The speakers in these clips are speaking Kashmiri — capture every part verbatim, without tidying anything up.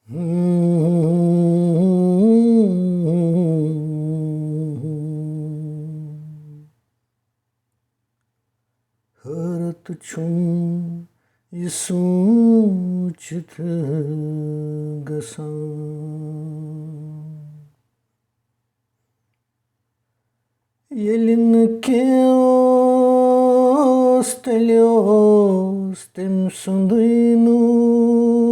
حٲرتھ چھُم یہِ سوٗنٛچِتھ گژھان۔ ییٚلہِ نہٕ کینٛہہ اوس، تیٚلہِ اوس تٔمۍ سُنٛدُے نوٗر۔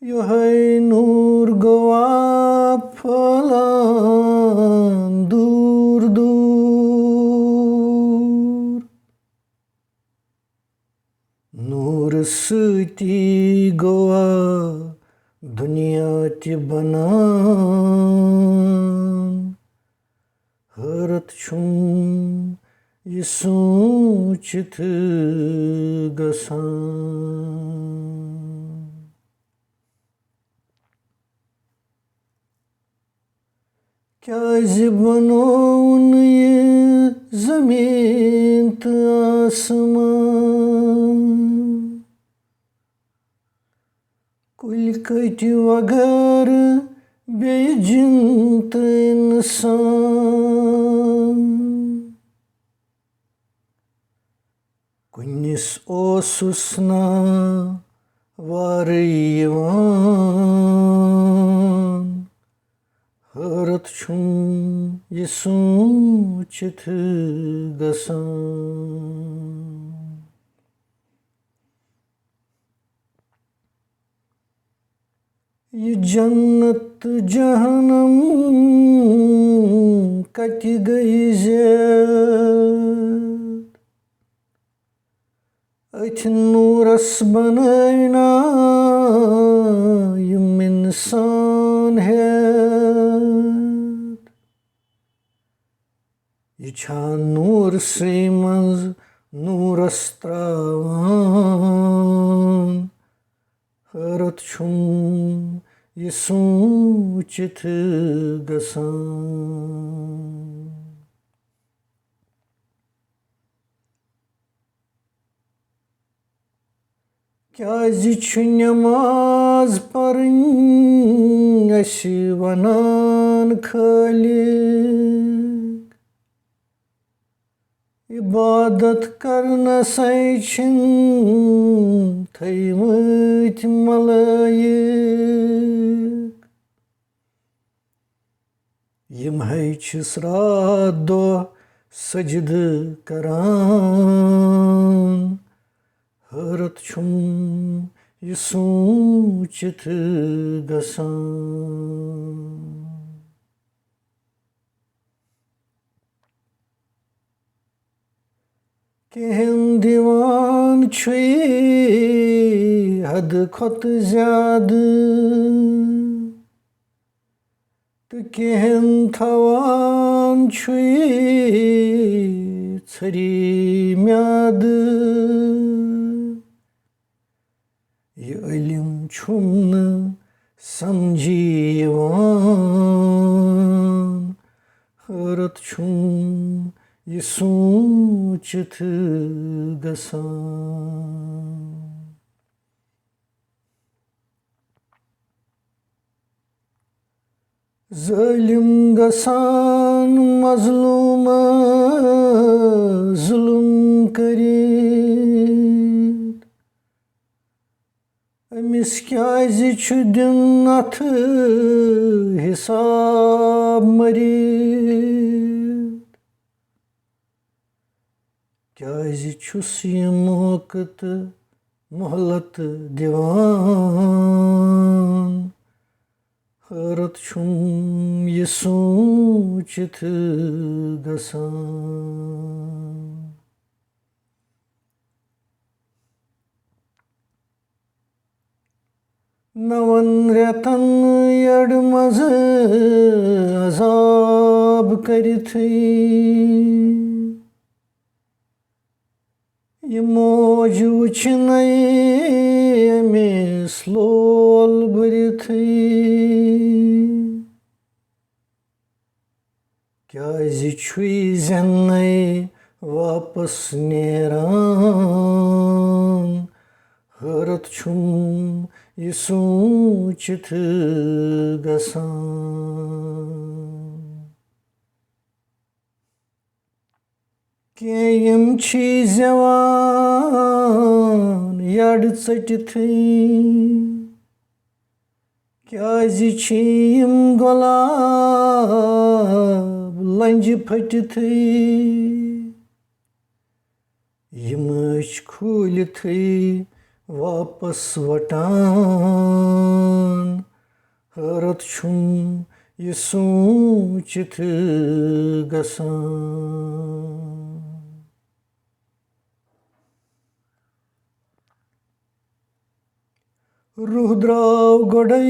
یِہوٚے نوٗر گوٚوا پھٔہلان دوٗر دوٗر۔ نوٗرٕ سۭتی گوٚوا دُنیا تہِ بنان۔ حٲرتھ چھُم یہِ سوٗنٛچِتھ گژھان۔ کیٛازِ بنوو نہٕ یہِ زمین تہٕ آسمان؟ کُلۍ کٔٹۍ وغٲر بیٚیہِ جِن تہٕ اِنسان۔ کُنِس اوسُس نا وارٕ یِوان۔ حٲرتھ چھُم یہِ سوٗنٛچِتھ گژھان۔ یہِ جنت تہٕ جہنم کتہِ گٔیہِ زیاد؟ أتھۍ نوٗرس بنٲوۍ نا یِم انسان ہیتھ۔ یہِ چھا نوٗرسٕے منٛز نوٗرس تراوان؟ حٲرتھ چھُم یہِ سوٗنٛچِتھ گژھان۔ کیٛازِ چھُ نٮ۪ماز پرٕنۍ اَسہِ وَنان خٲلِق؟ عبادت کرنَسَے چھِن تھٲومٕتۍ ملٲیِک۔ یِم ہے چھِس راتھ دۄہ سجدٕ کران۔ حٲرتھ چھُم یہِ سوٗنٛچِتھ گژھان۔ کینٛہَن دِوان چھُے حدٕ کھۄتہٕ زیادٕ، تہٕ کینٛہَن تھاوان چھُے ژھٔری میادٕ۔ یہِ علم چھُم نہٕ سمجھی یِوان، حٲرتھ چھُم یہِ سوٗنٛچِتھ گژھان۔ ظٲلِم گژھان مظلوٗمس ظُلُم کٔرِتھ، أمِس کیٛازِ چھُ دیُن اَتھٕ حِساب مٔرِتھ؟ کیٛازِ چھُس یہِ موقعہٕ تہٕ مۄہلت دِوان؟ حٲرتھ چھُم یہِ سوٗنٛچِتھ گژھان۔ نَوَن رٮ۪تَن یٔڈ منٛزٕ عذاب کٔرِتھٕے، یہِ موج وٕچھنَے أمِس لول بٔرِتھٕے۔ کیٛازِ چھُے زٮ۪نَے واپس نیران؟ حٲرتھ چھُم یہِ سوٗنٛچِتھ گژھان۔ کینٛہہ یِم چھی زٮ۪وان یَڈ ژٔٹِتھٕے، کیٛازِ چھی یِم گۄلاب لنٛجہِ پھٔٹِتھٕے؟ یِم أچھ کھوٗلِتھٕے واپس وٹان، حٲرتھ چھُم یہِ سوٗنٛچِتھ گژھان۔ روح درٛاو گۄڈَے،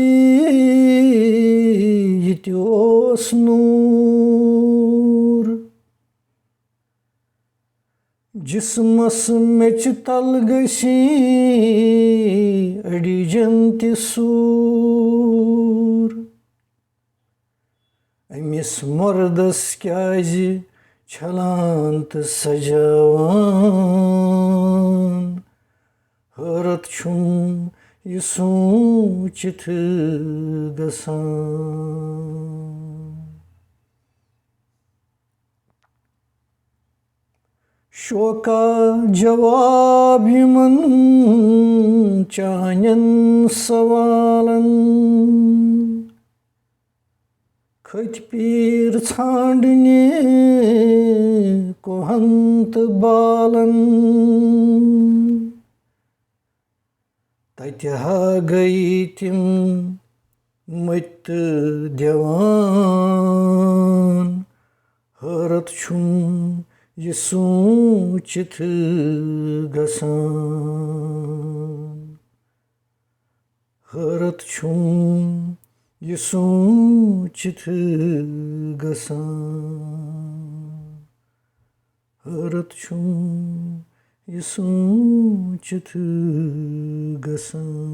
یہِ تہِ اوس نوٗر۔ جسمس میٚژِ تل گژھی أڈِجن تہِ سوٗر۔ أمِس مردس کیٛازِ چھلان تہٕ سجاوان؟ حٲرتھ چھُم یہِ سوٗنٛچِتھ گژھان۔ شوقا جواب یِمن چانٮ۪ن سوالن، کھٔتۍ پیٖر ژھانٛڈنہِ کوہن تہٕ بالن۔ تتہِ ہا گٔیہِ تِم مٔتۍ تہٕ دِوان۔ حٲرتھ چھُم یہِ سوٗنٛچِتھ گژھان۔ حٲرتھ چھُم یہِ سوٗنٛچِتھ گژھان۔ حٲرتھ چھُم یہِ سوٗنٛچِتھ گژھان۔